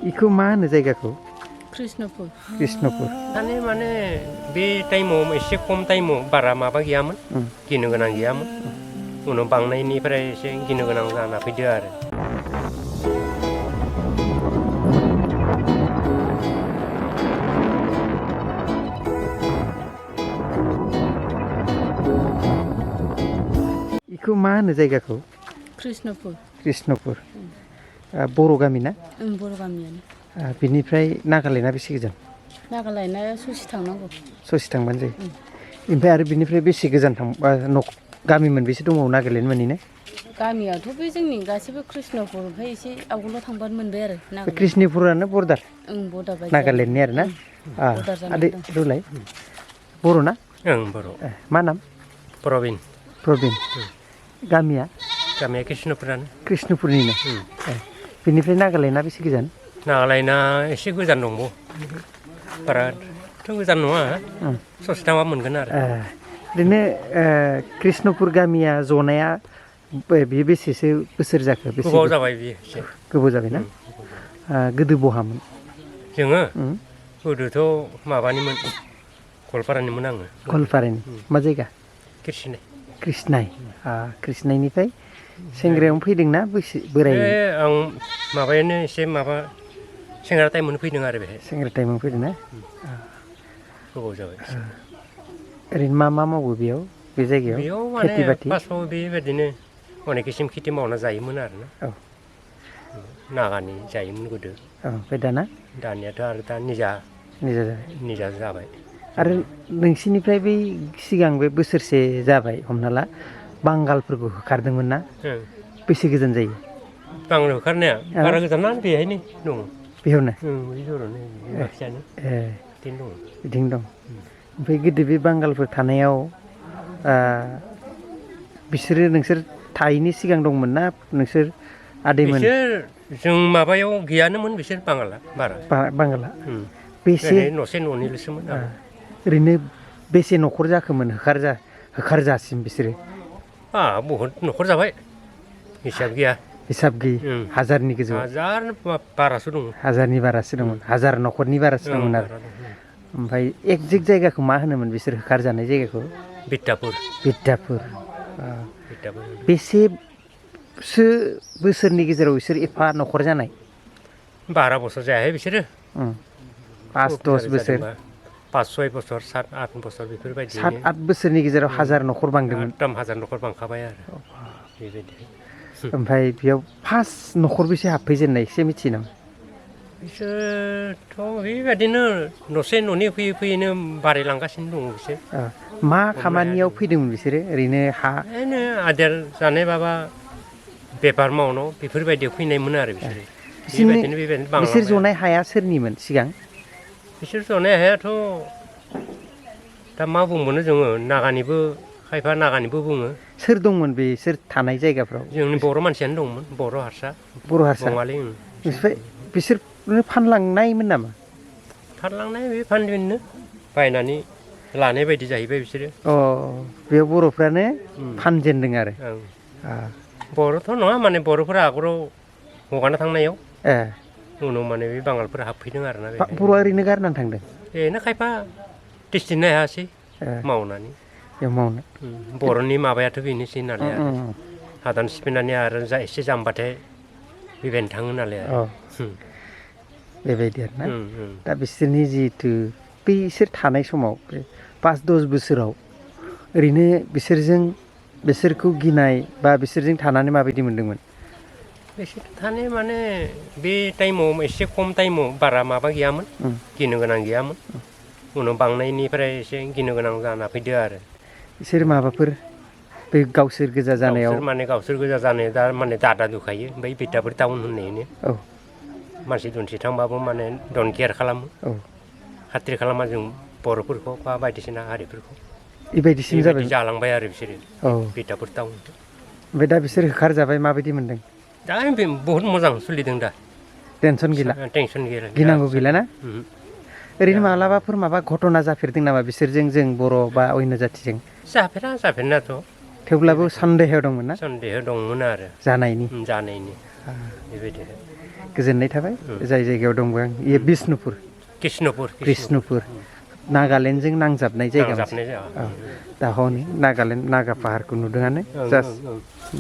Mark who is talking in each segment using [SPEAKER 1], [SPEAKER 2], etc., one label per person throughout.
[SPEAKER 1] इखौ मा होनो जायगाखौ?
[SPEAKER 2] कृष्णपुर।
[SPEAKER 1] कृष्णपुर।
[SPEAKER 3] थाने माने बे टाइमाव एसे खम टाइमाव बारा माबा गैयामोन गिनो गोनां गैयामोन उनाव बांनायनिफ्राय एसे गिनो गोनां जाना फैदो आरो
[SPEAKER 1] इखौ मा होनो जायगाखौ?
[SPEAKER 2] कृष्णपुर।
[SPEAKER 1] कृष्णपुर। बर' गामि ना?
[SPEAKER 2] बर' गामियानो।
[SPEAKER 1] बिनिफ्राय नागालेण्डआ बेसे गोजान?
[SPEAKER 2] नागालेण्डआ ससे थांनांगौ।
[SPEAKER 1] ससे थांबानो जायो। ओमफ्राय आरो बिनिफ्राय बेसे गोजान गामि मोनबेसे दंबावो नागालेण्ड मोनहैनो?
[SPEAKER 2] गामियाथ' बे जोंनि गासैबो कृष्णपुर ओमफ्राय एसे आवगोलाव थांबानो मोनबाय आरो नागालेण्ड।
[SPEAKER 1] कृष्णपुरानो बर्डार?
[SPEAKER 2] बर्डार बायदि
[SPEAKER 1] नागालेण्डनि आरो ना? आदै रुलाय बर' ना?
[SPEAKER 3] बर'।
[SPEAKER 1] मा नाम?
[SPEAKER 3] प्रबिन।
[SPEAKER 1] प्रबिन। गामिया?
[SPEAKER 3] गामिया कृष्णपुरानो।
[SPEAKER 1] कृष्णपुरनिनो। बिनिफ्राय नागालेण्डआ बेसे गोजान?
[SPEAKER 3] नागालेण्डआ एसे गोजान दंबावो बाराथ' गोजान नङा ससे थांबा मोनगोन आरो
[SPEAKER 1] ओरैनो कृष्णपुर गामिया जनाया बे बेसेसो बोसोर जाखो?
[SPEAKER 3] गोबाव जाबाय बियो एसे
[SPEAKER 1] गोबाव जाबाय ना? गोदो बहामोन?
[SPEAKER 3] जोङो गोदोथ' माबानिमोन गवालपारानिमोन आङो।
[SPEAKER 1] गवालपारानि मा जायगा?
[SPEAKER 3] कृष्णाय।
[SPEAKER 1] कृष्णाय। कृष्णायनिफ्राय सेंग्रायावनो फैदोंना बोराय?
[SPEAKER 3] आं माबायानो एसे माबा सेंग्रा टाइमावनो फैदों आरो बेहाय।
[SPEAKER 1] सेंग्रा टाइमावनो फैदों ना?
[SPEAKER 3] गोबाव जाबाय।
[SPEAKER 1] ओरैनो मा मा मावो बेयाव बे जायगायाव?
[SPEAKER 3] बेयाव माने
[SPEAKER 1] खेथि बाथि?
[SPEAKER 3] फार्स्टआव बेबायदिनो अनेक किसिम खेथि मावना जायोमोन आरोना।
[SPEAKER 1] औ।
[SPEAKER 3] नागानि जायोमोन गोदो।
[SPEAKER 1] ओमफ्राय दाना?
[SPEAKER 3] दानियाथ' आरो दा निजा जाबाय।
[SPEAKER 1] आरो नोंसिनिफ्राय बै सिगां बे बोसोरसे जाबाय हमना ला बांगालफोरखौ होखारदोंमोन ना? बेसे गोजान जायो?
[SPEAKER 3] बांगाल होखारनाया बारा गोजान ना बेहायनो दङ।
[SPEAKER 1] बेयावनो?
[SPEAKER 3] बै जरावनो बाक्सायानो बिदिनो दङ।
[SPEAKER 1] बिदिनो दं। ओमफ्राय गोदो बे बांगालफोर थानायाव बिसोरो नोंसोर थायैनि सिगां दंमोन ना नोंसोर आदैमोन?
[SPEAKER 3] बिसोर जों माबायाव गैयानोमोन बिसोर बांगाला बारा।
[SPEAKER 1] बांगाला? बेसे
[SPEAKER 3] न'से न'नैल'सोमोन।
[SPEAKER 1] ओरैनो बेसे न'खर जाखोमोन होखारजासिम बिसोरो?
[SPEAKER 3] बहुद न'खर जाबाय हिसाब गैया।
[SPEAKER 1] हिसाब गैयि हाजारनि गोजौ?
[SPEAKER 3] हाजार बारासो दङ।
[SPEAKER 1] हाजारनि बारासो दंमोन? हाजार न'खरनि बारासो दंमोन आरो? ओमफ्राय एकजेक्ट जायगाखौ मा होनोमोन बिसोर होखारजानाय जायगाखौ?
[SPEAKER 3] बिद्दापुर।
[SPEAKER 1] बिद्दापुर। बेसेसो बोसोरनि गेजेराव बिसोर एफा न'खर जानाय?
[SPEAKER 3] 12 बोसोर जायाखै बिसोरो।
[SPEAKER 1] 5-10 बोसोर?
[SPEAKER 3] 5-6 बोसोर 7-8 बोसोर बेफोरबायदि।
[SPEAKER 1] 7-8 बोसोरनि गेजेराव हाजार न'खर बांदोंमोन?
[SPEAKER 3] एकदम हाजार न'खर बांखाबाय आरो बेबायदि।
[SPEAKER 1] ओमफ्राय बेयाव फार्स्ट न'खर बेसे हाबफैजेननाय एसे मिथियो नामा?
[SPEAKER 3] बिसोरथ' बेबायदिनो न'से न'नै फैयै फैयैनो बारायलांगासिनो दङ बिसोर।
[SPEAKER 1] मा खामानियाव फैदोंमोन बिसोरो ओरैनो
[SPEAKER 3] ओरैनो आदार जानाय माबा बेफार मावनाय बेफोरबायदियाव फैनायमोन आरो बिसोरो।
[SPEAKER 1] बिसोर जनाय हाया सोरनिमोन सिगां?
[SPEAKER 3] बिसोर जनाय हायाथ' दा मा बुंबावनो जोङो नागानिबो खायफा नागानिबो बुङो।
[SPEAKER 1] सोर दंमोन बिसोर थानाय जायगाफ्राव?
[SPEAKER 3] जोंनि बर' मानसियानो दंमोन बर' हारसा। बङालि।
[SPEAKER 1] बिसोरनो फानलांनायमोन नामा?
[SPEAKER 3] फानलांनाय बे फानदोंनो बायनानै लानाय बायदि जाहैबाय बिसोरो।
[SPEAKER 1] बेयाव बर'फ्रानो फानजेनदों आरो?
[SPEAKER 3] बर'थ' नङा माने बर'फोरा आगोलाव हगारना थांनायाव उनाव माने बे बांगालफोरा हाबफैदों आरोना।
[SPEAKER 1] बर'आ ओरैनो गारनानै थांदों?
[SPEAKER 3] ओरैनो खायफा दिस्ट्रिक्टनो हायासै मावनानै।
[SPEAKER 1] मावनो
[SPEAKER 3] बर'नि माबायाथ' बेनोसै नालाय हादान सिफायनानै आरो एसे जाम्बाथाय बेबायदिनो थाङो नालाय।
[SPEAKER 1] बेबायदि आरोना। दा बिसोरनि जिहेथु बैसोर थानाय समाव 5-10 बोसोराव ओरैनो बिसोरखौ गिनाय बा बिसोरजों थानानै माबायदि मोनदोंमोन?
[SPEAKER 3] बिसोर थानाय माने बे टाइमाव एसे खम टाइमाव बारा माबा गैयामोन गिनो गोनां गैयामोन उनाव बांनायनिफ्राय एसे गिनो गोनां जाना फैदो आरो।
[SPEAKER 1] बिसोर माबाफोर बे गावसोर गोजा जानायाव?
[SPEAKER 3] गावसोर गोजा जानाय दा माने दादा दुखायो ओमफ्राय बिद्दापुर टाउन होननायनो मानसि दुमसि थांबाबो माने डन केयार खालामो। खाथिर खालामा जों बर'फोरखौ बा बायदिसिना हारिफोरखौ।
[SPEAKER 1] बेबायदिसिम
[SPEAKER 3] जालांबाय आरो बिसोरो बिद्दापुर टाउन।
[SPEAKER 1] ओमफ्राय दा बिसोर होखारजाबाय माबायदि मोनदों?
[SPEAKER 3] दा बहुद मोजां सोलिदों दा।
[SPEAKER 1] टेनसन गैला?
[SPEAKER 3] टेनसन गैला।
[SPEAKER 1] गिनांगौ गैला ना? ओरैनो मालाबाफोर माबा घटना जाफेरदों नामा बिसोरजों जों बर' बा अन्य जाथिजों?
[SPEAKER 3] जाफेरनायाथ'।
[SPEAKER 1] थेवब्लाबो सन्देह दंमोन ना?
[SPEAKER 3] सन्देह दंमोन आरो
[SPEAKER 1] जानायनि
[SPEAKER 3] बेबायदि।
[SPEAKER 1] गोजोननाय थाबाय जाय जायगायाव दंबो आं इयो बिष्णुपुर कृष्णपुर नागालेण्डजों नांजाबनाय जायगा औ दा हनै नागालेण्ड नागा पाहारखौ नुदोंआनो जास्ट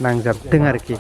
[SPEAKER 1] नांजाबदों आरोखि